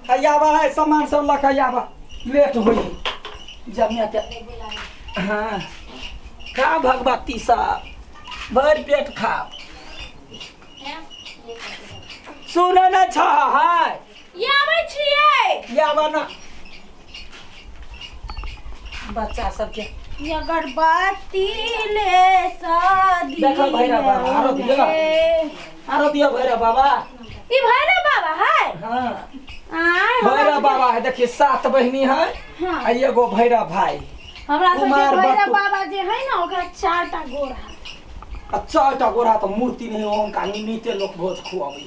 आबा है सामान सब लऽ कऽ आबा लेट होई जमिया के हाँ खा भगवती सब भरि पेट खाओ सुनै नहि छ हाय ये आबै छियै आबा ना बच्चा सबके ये अगरबत्ती ले सदी देखो भैरव बाबा, आरो दियो। आरो दियो भैरव बाबा ई भैरव बाबा है हाँ आय हमरा भैरव बाबा है देखिए सात बहिनी है हाँ। आ एगो भैरव भाई हमरा सबके कुमार भैरव बटुक। बाबा जे है ना ओकरा चार टा गोर हाथ आ चार टा गोरा तो मूर्ति नहीं हो उनका निमित्ते लोग भोज खुआबै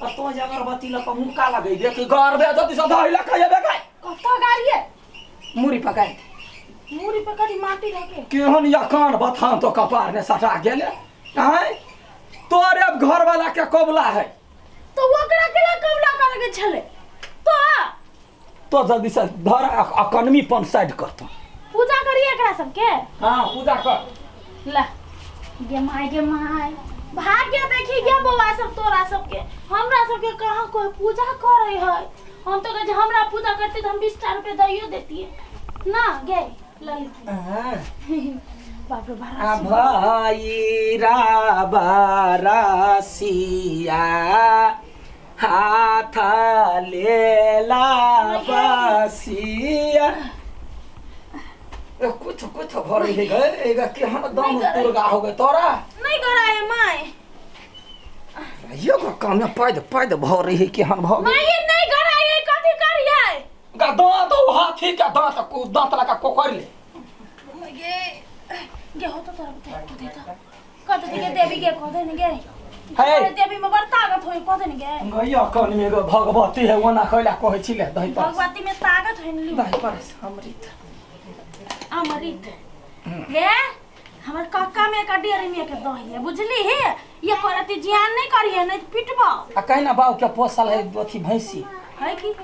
आ तो जे अगरबत्ती लऽ कऽ मुक्का लगै दे कि घर बे जल्दी से दही लऽ कऽ एबे गए कतऽ गाड़िए मुड़ी पकाय दे मूड़ी पे करी माटी धके केहन या कान बथान तो कपार ने सटा गेले आँय तोरे अब घर वाला के कबला है तो ओकरा केला कबला करे के छले तो तो जल्दी से धर आ कनमी पन साइड कर तो पूजा करिए एकरा सबके हाँ पूजा कर ला गे माय गे माय भाग्य देखी गे बौआ सब तोरा सबके हमरा सबके कहाँ कोई पूजा करे है हम तो कहे हमरा पूजा करते तो हम 20 टा रुपये दैयो देतिए ना गे ललित हाँ। बाप रे आ बड़ा भैरा बरसिया हाथ लेला बसिया ए, कुछ कुछ भर है गए एगा केहन दम दुर्गा हो गए तोरा नहीं कराए माय यो का काम में पैद पैद भर रही है केहन भ माय ये नहीं कराए कथी करिए गा दांत ओ हाथी के दांत को दांत लगा कोकर ले गे गे हो तो तोरा बता को दे तो कह दे के देवी के कह दे ने गे हे। देवी में बड़ ताकत होई कह दे ने गे गैया कन में एगो भगवती है ओना खैला कहै छी ले दही पर भगवती में ताकत होई ने दही पर अमृत अमृत गे हमर काका में का डेरी में के दही है बुझली हे ये करती जियान नहीं करिए नहीं तो पिटबो आ कहीं ना बाऊ के पोसल है अथी भैंसी है की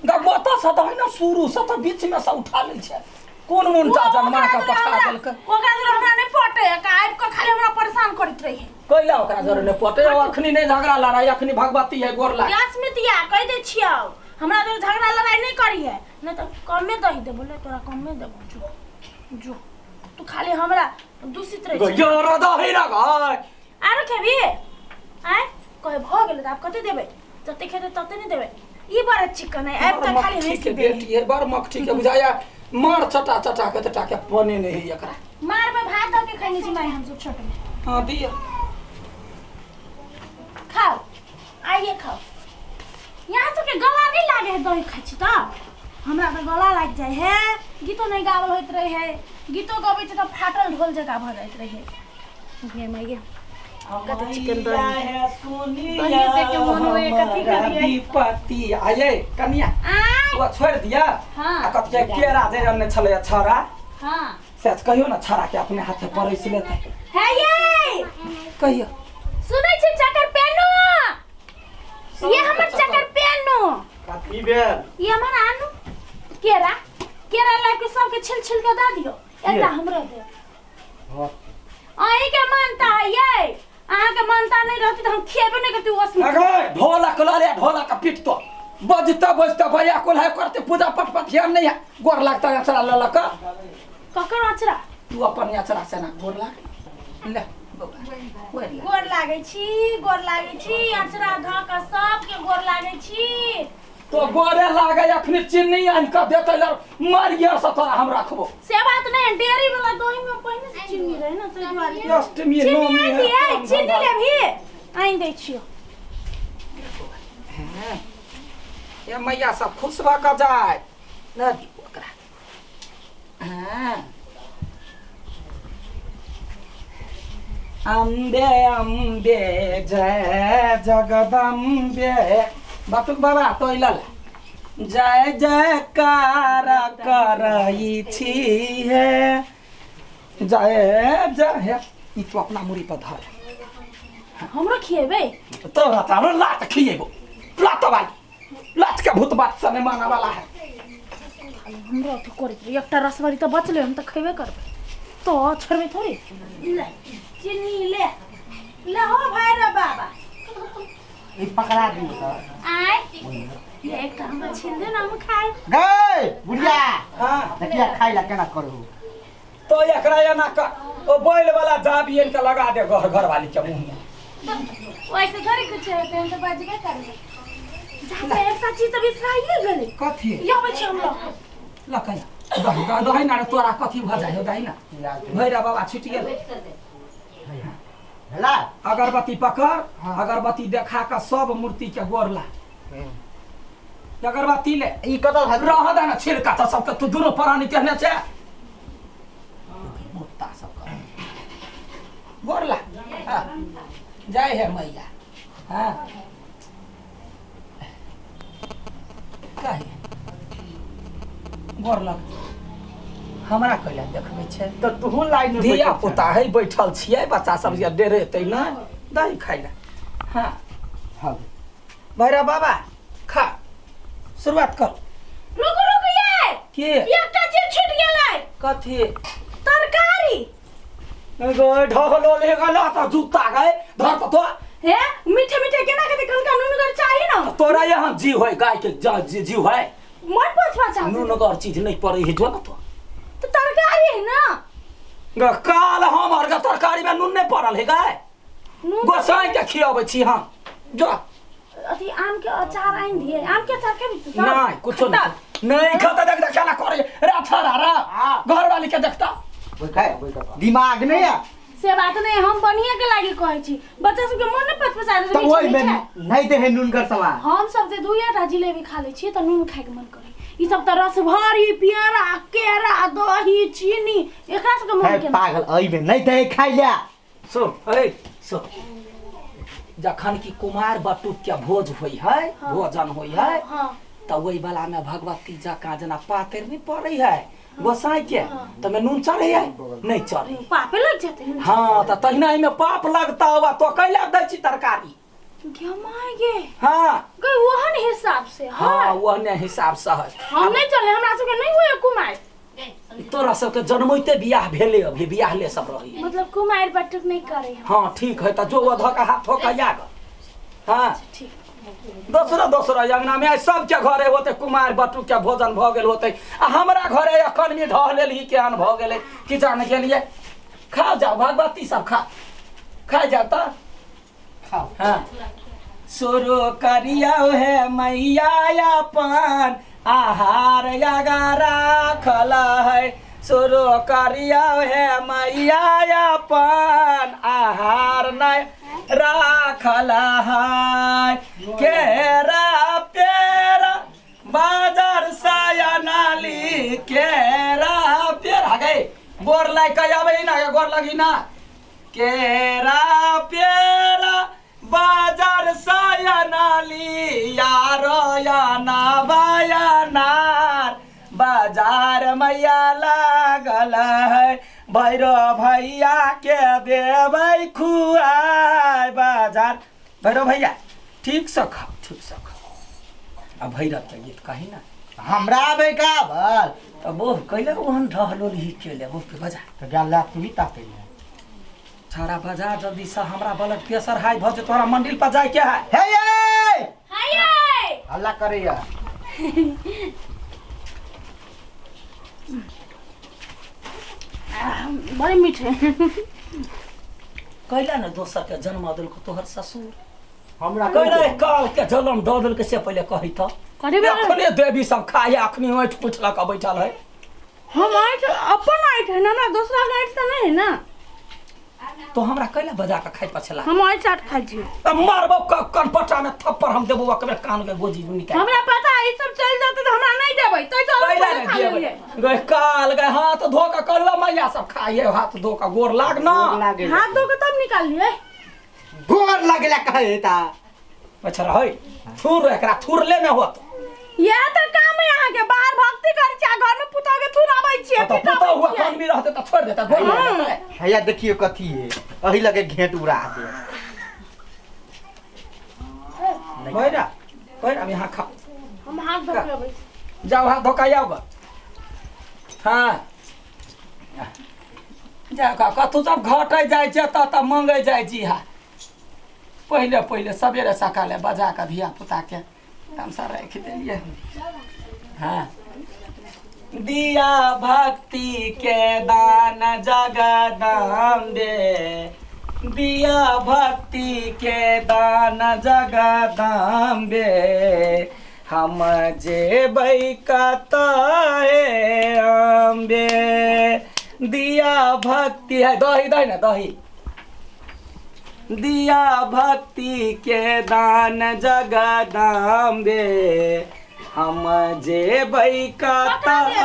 गता से तऽ है ना शुरू से तऽ बीच में से उठा लै छै कोन मुंटा जन्मा के पठा देलकै ओकरा जरे हमरा नहीं पटे का आबि के खाली हमरा परेशान करैत रही कैला ओकरा जरे नहि पटे अखनी नहि झगड़ा लड़ाई अखनी भगवती है गोर लाग गैस में दिया कह दे छियौ हमरा जरे झगड़ा लड़ाई नहीं करिए नहीं तो कमे दही देबो ले तोरा कमे देबो जो जो तू खाली हमरा दूषित रही गयो दही ना गय आरो खेबी आय कहे भऽ गेलै तऽ आब कते देबै जते खेतै तते नहि देबै ई बड़ा चिकन है आबि तऽ खाली मक्खी के हँसी दे बेटी है बड़ मक्खी के बुझाया मार चटा चटा के तटा के पने नहीं है एकरा मार में भात धऽ के खैने छी माय हमसब छोट में हाँ दिया खाओ आइए खाओ यहाँ सबके गला नहीं लागे है दही खाइ छी तऽ हमरा तऽ गला लागि जाइ है गीतो नहीं गावल होइत रहे है गीतो गबै छी तऽ फाटल ढोल जकाँ भऽ जाइत रहे गे माय गे कते चिकन दही दही देख के मोन होए कथी करियै? विपत्ति आये कनिया आय वो छोड़ दिया हाँ। आ कथी के केरा जे अनने छलै छड़ा हाँ से कहियो ना छड़ा के अपने हाथे परसि लेतै है ये कहियो सुनै छी चक्कर पेनू ये हमर चक्कर पेनू कथी भेल ये हमर आनू केरा केरा ला के सबके छिल छिल के दऽ दियौ एकटा हमरो दे हाँ। अहीं के मानता है ये अहाँ के मानता नहीं रहती तो हम खेबे नहीं करती ओस में अगे ढोलक ल रे ढोलक पीट तो बजता बजता भैया कुल है करते पूजा पाठ पर ध्यान नहीं है गोर लगता है अचरा ल लक ककर अचरा तू अपन अचरा से ना गोर लाग ले बौआ, गोर लाग। गोर लागै छी गोर लागै छी अचरा धऽ कऽ सबके गोर लागै छी तो गोरे लागे अखनी चिन्नी आनि कऽ देतै लर मारिए से तोरा हम रखबो से बात नहीं डेयरी वाला दही में पहिने से चीनी रहे ना ताहि दुआरे अष्टमी चीनी नवमी आनि है दियै चीनी लेबही आनि दै छियौ हाँ। ये मैया सब खुश भऽ कऽ जाय न दियौ ओकरा हाँ। अम्बे अम्बे जय जगदम्बे बटुक बाबा तो लल जय जयकार करई छी हे जय जय हे ई तो अपना मुड़ी पर धर हमरो खिएबै तोरा तऽ हमरो लात खिएबो लात भाई लात के भूत बात से नहीं माना वाला है हमरो अथी करैत रही एकटा रसबरी तऽ बचलै हम तऽ खयबे करबै तो छोड़बै थोड़े ले चीनी ले ले हो भाई रे बाबा ई पकड़ा दियौ तऽ आय ये एकटा हमरा छीन दे ना, हम खाए। गए बुढ़िया। हां देखिया खाइ ला केना करू। तो एकरा एना कर, ओ बैल वाला जाबी इनका लगा दे घर घर वाली के मुंह में। वैसे थोड़ी कुछ होते, हम तो बजबे करबे। जाके एकटा चीज तऽ बिसराइए गेलै। कथी? ये अबै छी हम लऽ। ल कहिया दही दही दही ना रे, तोरा कथी भऽ जाइ हो दही ना। भैरव बाबा छुटि गेल। भेला अगरबत्ती पकड़। हाँ। अगरबत्ती देखा के सब मूर्ति के गोर ला, अगरबत्ती ले। ई कतऽ धर रह दे ना छिलका तऽ सबके, तू दुनू प्राणी तेहने छै मोटा सबके गोर ला। हाँ। जय हे मैया। हाँ कही गोर लग हमरा कैला देखबै छै? तऽ तूहू लाइन में धिया पुता है बैठल छियै, बच्चा सब जे डेरेतै ना दही खाइ ला। हाँ हाँ भैरव बाबा खा, शुरुआत कर। रुकू रुकू ये के एकटा चीज छूट गेलै। कथी? तरकारी। गए ढहलो ले गेला तऽ जूता गए धर तऽ तो। हे मीठे मीठे केना खेतै? कनका नूनगर चाही ना। तोरा यहाँ जीव है गाय के जीव है। मन पछ पछ नूनगर चीज नहीं पड़े है जो ना तो। तो तरकारी है ना। काल हम और तरकारी में नून नहीं पड़ल है गाय। नून गोसाई के खियाबै छी हम जो। अथी आम के अचार आनि दिए। आम के अचार खेबी तू सब? नहीं कुछो नहीं नहीं खाता। देख देख केना करे रे छोरा रे, घर वाली के देखता दिमाग नहीं है से बात नहीं। हम बढ़िया के लागी कहै छी, बच्चा सबके मन न पचपचा तो ओइ में नहीं दे है नूनगर सवाल। हम सब जे दुइटा जिलेबी खा लै छियै तऽ नून खाय के मन करे। ई सब तऽ रस भरी पेड़ा केरा दही चीनी एकरा सबके मन के पागल ओइ में नहीं दे खाइ ला। सुन ए सुन, जखन की कुमार बटुक के भोज होई है, भोजन होई है, तऽ ओहि वाला में भगवती जकाँ जेना पातरि नहीं पड़ै है गोसाई के, तऽ में नून चढ़ै है नहीं चढ़ै, पापे लग जेतै। हाँ तऽ तहिना एहिमे पाप लगता हुआ तो कैला दै छी तरकारी। गे हाँ गई ओहन हिसाब से। हाँ ओहने हिसाब से है। हम नहीं चले, हमरा सबके नहीं हुए कुमार। तोरा सबके जन्मैते बियाह भेले, अभी बियाह ले सब रही, मतलब कुमार बटुक नहीं करे। हाँ ठीक है तऽ जो धोका हाथ धोका याग। हाँ ठीक। दोसरा दोसरा अंगना में सबके घरे होते कुमार बटुक के भोजन भऽ गेल होते, आ हमरा घरे अखन में ढह लेलही केहन भऽ गेलै कि जाने गेलियै। खा जाओ भगवती सब खा खा जाओ तऽ खाओ। हाँ शुरू करियौ हे मैया अपन आहार आगा राखल है। शुरू करियौ हे मैया अपन आहार नहि राखल है। केरा पेड़ा बाजार सयनाली केरा पेड़ा गए गोर लाग के आबै ना गोर लगी ना। केरा पेड़ा बाजार सयनाली यारो याना बयानार बाजार मैया लागल है। भैरव भैया के देबै खुआय बाजार। भैरव भैया ठीक से खाओ, ठीक से खाओ। आ भैरव के गीत कही ना हमरा आबै का भल तऽ बोह कैले ओहन ढहलोलही केले बोह के बजा तऽ गेल तू ही तापै छाड़ा बजा जल्दी से, हमरा ब्लड प्रेशर हाई भऽ जेतौ, तोरा मंदिर पर जाय के है। हे ये हाय हल्ला करैया। बड़े मीठे। कैला ने दोसर के जन्म देलको तोहर ससुर हमरा कैला काल के जन्म दऽ देलकै से पहिले कहै तऽ अखने देवी सब खाय अखनी ऐठ पुछ लऽ कऽ बैठल है। हम ऐठ अपन ऐठ है ना, ना दोसरा के ऐठ तऽ नहीं है ना। तो हमरा कैला बजा के खाइ पछला? हम ऐठ चाट खाइ छी। त मारबो कनपटा में थप्पड़ हम देबो ओकरे कान के गोजी निकाल। हमरा पता है ई सब चल जाते त हमरा नहीं देबै त चल कैला ने देबै गए काल गए हाथ धो के कलवा मैया सब खाइए हाथ धो के गोर लाग ना, हाथ धो के तब निकाल लिए गोर लागेला कहे ता अच्छा रहै थूर एकरा थूरले में होत। यह त काम है यहाँ के बाहर भक्ति करै छी आ घर में पुतौ के थूर आबै छी। त पुतौ हुआ कौन भी रहते त छोड़ देता गोर लागते। हैया देखियो कथी है अही लगे घेंट उड़ा दे। भैरा भैरा यहाँ खा, हम हाथ धो के आबै छी। जाओ हाथ धो के आओ। हाँ जा कतहु सब घटै जाइ छै तऽ तऽ मंगै जाइ छी। हा पहिले पहिले सबेरे सकाले बजा कऽ धिया पुताके तमसा राखि देलियै। हाँ, दिया भक्ति के दान जगदम्बे, दिया भक्ति के दान जगदम्बे, हम जेबै कतऽ अम्बे। दिया भक्ति है दही, दही ना दही। दिया भक्ति के दान जगदम्बे, हम जेबै कतऽ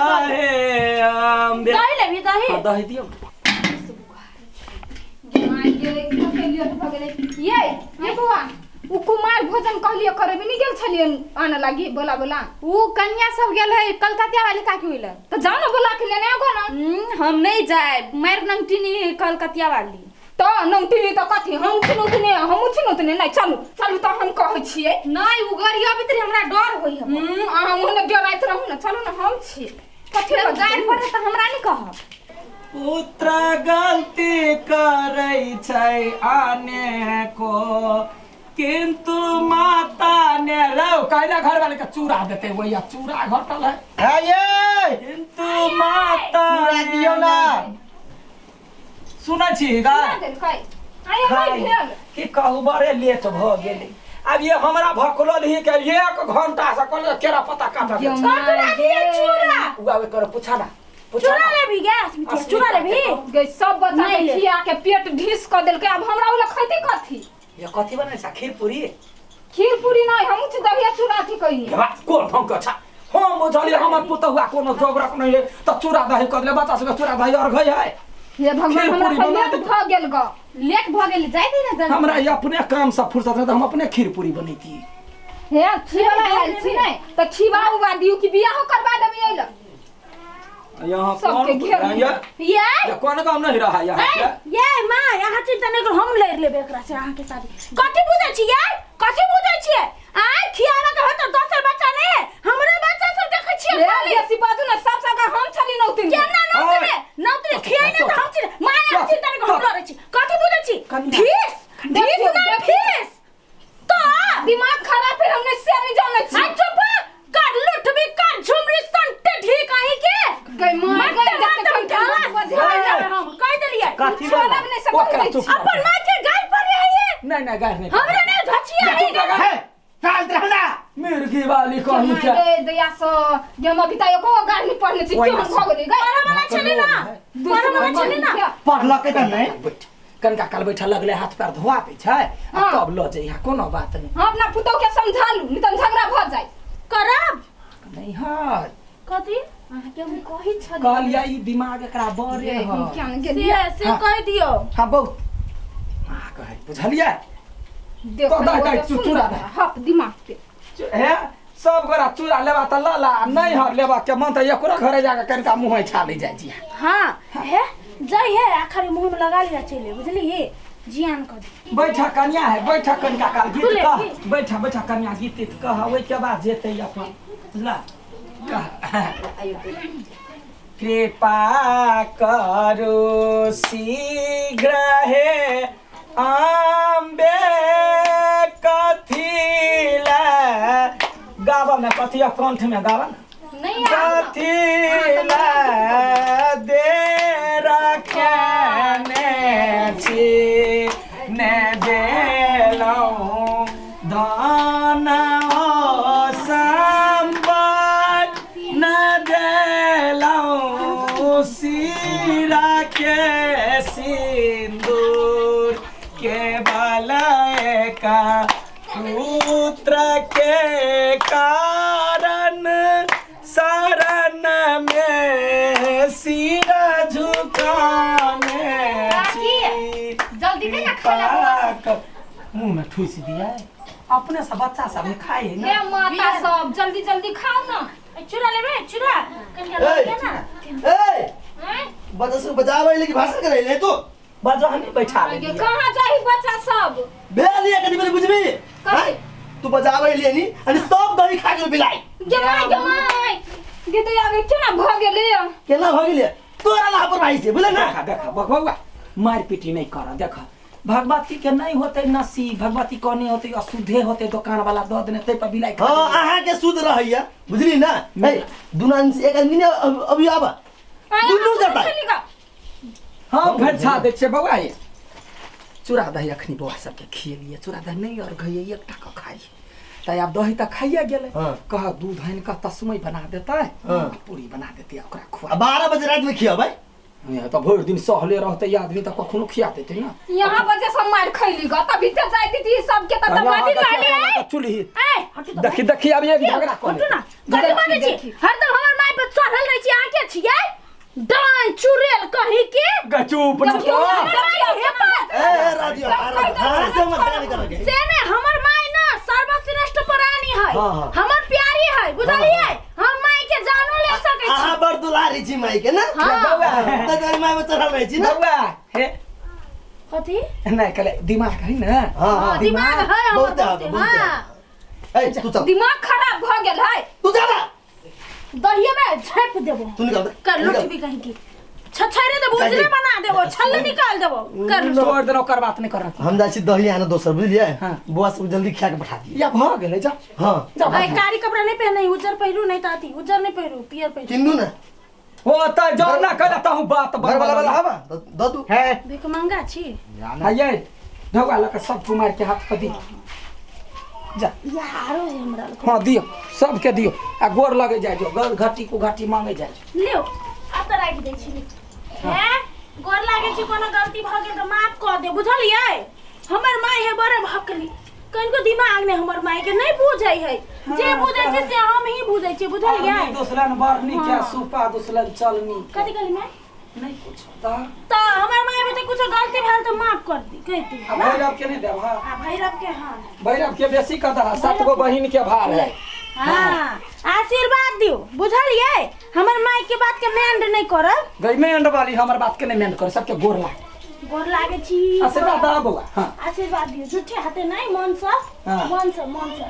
अम्बे। दही लेबही? दही। हाँ, दही दियौ। My गे, कते लेट भऽ गेलै। ये ये बौआ, उ कुमार भोजन कहलियै करेबी नहीं गेल छलियै आने लागी बोला बोला। उ कन्या सब गेल है कलकतिया वाली काकी होइले। तो जाओ ना बोला के लेने आगो ना। हम नहीं जाए, मार नंगटिनी कलकतिया वाली। तो नंगटिनी तो कथी, हम छिनौतने, हम छिनौतने नहीं। चलू चलू तो हम कहै छियै। नहीं, उ गाड़ी अबैत रहे, हमरा डर होइ है। अहाँ ओहने डराइत रहू ना, चलू ना हम छियै। कथी फेर बजतै? गारि पड़त तऽ हमरा नहीं कहब। पुत्र गलती करै छै अनेको, किंतु माता ने रौ काहे घर वाले के चूड़ा देते, वही चूड़ा घटल है। है ये किंतु माता चूड़ा दियौ ना। सुनै छी गाय? देलकै आइ हमरा भेल की कहू, बड़े लेट भऽ गेलै। आब ये हमरा भकलल ही के 1 घंटा से कहल केरा पत्ता काटल छै। ककरा दियै चूड़ा? उ आबे कर पूछा ना, पूछा चूड़ा ना। लेबही गे अस्मिता? चूड़ा लेबही? गई सब बच्चा नहीं के ले। खिया के पेट ढीस क देलकै। अब हमरा ओला खैते कथी? ये कथी बनै छै? खीर पूरी? खीर पूरी नहीं, हम छी दहिया चूड़ा अथी कहिए। हे बात कोन ढंग के छै? हम बुझलियै हमर पुतहुआ कोनो जोगरक नहीं है तऽ चूड़ा दही कऽ देले, बच्चा सबके चूड़ा दही अर्घै है। हे भगवान, खीर हमरा पूरी से बना लेट दे। भ गेल ग। लेट भऽ गेल, जाय दे ना जल्दी। हमरा ई अपने काम से फुर्सत नहीं तऽ हम अपने खीर पूरी बनैती। हे खीरला आयल छी नहीं तऽ खीबा उबा दियौ कि बियाहो करवा देबै ओइला। यहाँ सबके कौन घेर ये ये ये कौन काम नहीं रहा यहाँ के? ये माँ, अहाँ चिंता नहीं करू, हम लड़ि लेबै एकरा से। अहाँके शादी कथी बुझै छियै? कथी बुझै छियै? आइ खियाबऽ के होत दोसर बच्चा नहीं है, हमरे बच्चा सब देखै छियै हे खाली। बेसी बाजू ना, सब सगा हम छली नौतिन। केना नौतरे नौतरे खियाइ ने तऽ हम छी माँ, अहाँ चिंता नहीं करू, हम लड़ै छी। कथी बुझै छी? कन्या। फीस फीस देखियौ, नहीं देखियौ। फीस तो दिमाग खराब है, हमने से नहीं जानै छी। आ चुप कर, लुटबी कर झुमरी संटे ठीक अहीं के। गई माँ, मारते गई मारते देखते हम ढाला बजाय हम कह देलियै। कथी वाला? छोड़ब नहीं सकबै ओकरा छी। चुप। अपन माँ के गाय पर है नहीं नहीं, गाय नहीं। हमरा नहीं झचिया है। चुप लगा। है शांत रहू ना। मिर्गी वाली कहीं माय के गे दया से जे हम अभी तक एको गार नहीं पढ़ने छी, ओहिना क्यों हम भऽ गेली गई? पढ़ऽ वाला छलै ना, पढ़ऽ वाला छलै ना। पढ़लकै तऽ नहि। बैठ कनिका काल बैठल लगले, हाथ पैर धोआ दै छै आ हाँ। तब लऽ जइहा, कोनो बात नहीं। हम अपना पुतोह के समझा लू, नहीं तऽ झगड़ा भऽ जाय। करब नहीं है। कथी? अहाँके हम कहै छली। कहलियै ई दिमाग एकरा बड़े हम है। क्या नहीं से गेलियै। से हाँ। कह दियौ। हाँ बहुत हाँ कहै बुझलियै। देख तो दे, दे, सुन चूड़ा दे। हप दिमाग पे। हे सब गोरा चूड़ा लेबा तऽ लऽ ला, नहीं हर लेबा के मन तऽ एकरो घरे जाके कनिका मुँह छाली जाइ छी। हाँ हे जाइ है, आखिर मुंह में लगा लिया चले बुझली, जियान कर दी। बैठा कन्या है, बैठा कनिका काल गीत तू ले, कह। की? बैठा बैठा कन्या गीत तीत कह, ओहिके बाद जेतै अपन बुझला। कह कृपा करू शीघ्र हे अम्बे कथी ला गाबऽ ने, कथी कंठ में गाबऽ ने। नहीं आब। कथी ला दे रखने छी ने देलहुँ धन ओ सम्पत न देलहुँ सीरा के सिन्दूर के बलय का पुत्र के कारण शरण में सिर झुकाने छी। जल्दी कहिया खाना बौआ? कृपा कर- मुँह में ठूस दिया अपने से बच्चा सब खाए हे ना। माता सब जल्दी जल्दी खाओ ना। ए, चूड़ा लेबे? चूड़ा कनिका ए, लऽ लिअ ना। ए बच्चा सब बजाबै लेकिन भाषण करै ले तो बजहनी बैठा गे लेलियै। कहाँ जाही बच्चा सब? भेल ये कनी बनी बुझबी? कथी? तू बजाबै ले नी अनि सब दही खा गेल बिलाई। गे my, गे my, गे दया गे, केना भऽ गेलै? केना भऽ गेलै? तोरा लापरवाही से बुझल ना। देखा देखा बउआ, मारि पीटी नहीं कर। देखा भगवती के नहीं होते नसीब, भगवती कहने होते अशुद्धे होते, दुकान वाला दऽ देने तै पर बिलाई खा हाँ लेने। अहाँ के शुद्ध रहैया बुझली ना। ए दुनू आदमी से एक आदमी ने अभी आबा दुनू जता। हम भरछा दै छियै बौआ, ये चूड़ा दही अखनी बौआ सबके खिएलियै, चूड़ा दही नहि और घैयै एकटा कऽ खाइ तऽ आब दही तऽ खाइए गेलै। हाँ। कह दूध आनि कऽ तस्मै बना देतै, हाँ। पूरी बना देतै आ ओकरा खुआ। 12 बजे राति में खियाबै। तऽ भरि दिन सहले रहतै आदमी तऽ कखनो खिया देतै ना। यहाँ बजे सब मार खैली ग तभी ते जाय दीदी सबके त त बाजी लाली। चूल्ही ए हटू तऽ। देखी देखी आब एक झगड़ा कऽ हटू ना, कथी बाजै छी? हरदम हमर माय पर चढ़ल रहै छी। अहाँ के छियै डान चुड़ैल कही के? चुप न देखियौ, कर। देखियौ, हे बात। ए राजियो हां से मत नहीं करके से नहीं, हमर माय ना सर्वश्रेष्ठ प्राणी है, हाँ, हाँ। हमर प्यारी है, बुझलियै? हम माय के जानो ले सकै छी। अहाँ बड़ दुलारी छी माई के ना। हाँ। बौआ त तोरी माई में चढ़ल रहै छी ना। बौआ हे कथी? नहीं कहले दिमाग है ना। हाँ हाँ दिमाग है हमर बहुत है, बहुते, बहुत है। हाँ। ए तू चल, दिमाग खराब भ गेल है। तू जा ना, दहिये में झाँप देबो, तू निकल दे, कर निकल। लुट भी कहीं की छछरे देबो, उजरे बना देबो, छल्ले निकाल देबो, कर लुट। छोड़ देना, ओकर बात नहीं करना। हम जाइ छी दही आने दोसर बुझलियै। हाँ। बौआ सब जल्दी खिया के पठा दियै। या भ गेलै, जा हाँ जा। अरे कारी कपड़ा नहीं पहने, उज्जर पहिरू नहीं ताती, उज्जर नहीं पहिरू, पियर पहिरू। किन्नू ना ओ त जर ना कहला तहु बात घर वाला वाला हवा द दू है भीख मंगा छी हाँ ये ढौआ लऽ कऽ सब कुमार के हाथ पर दी जा। यारो है हमरा लग। हाँ दियो सबके दियो आ गोर लगे जाय जो, गल घटी को घटी मांगे जाय जो। लियो आब तऽ राखि दै छी। हे गोर लागे छी, कोनो गलती भऽ गेल तऽ माफ कऽ दे, बुझलियै? हमर माय है बड़े भकली, कनिको दिमाग नहि हमर माय के, नहि बुझै है, जे बुझै छै से हम ही बुझै छियै, बुझलियै? आदमी दोसरन बरनी के सुपा दोसरन चलनी। कथी कहली माय? नहीं कुछ तऽ तऽ हमर माय बेटा कुछो गलती भेल तऽ माफ कर दी, कहि दी। आ भैरव के नहीं देबहा? आ भैरव के हाँ, भैरव के बेसी कह दहा, 7 गो बहिन के भार है। हाँ आशीर्वाद दियो, बुझलियै? हमर माय के बात के मेंड नहीं करब। गई मेंड वाली हमर बात के नहीं मेंड कर, सबके गोर लाग। गोर लागे छी। आशीर्वाद दा बौआ। हाँ आशीर्वाद दियो, झूठे हाथे नहीं, मन से, हाँ। मन से, मन से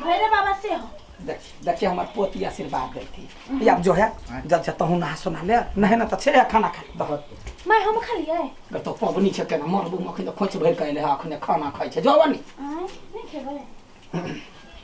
भैरव बाबा से हो। देखिए देखिए हमार पोती आशीर्वाद देती। अब जो है जब से तहु नहा सुना ले, नहीं ना तो छे खाना खा दह। मैं हम खा लियै तो पबनी छै केना मरबू मखन खोच भरि के अइले अखने खाना खाइ छै जवानी। आय नहीं खेबै।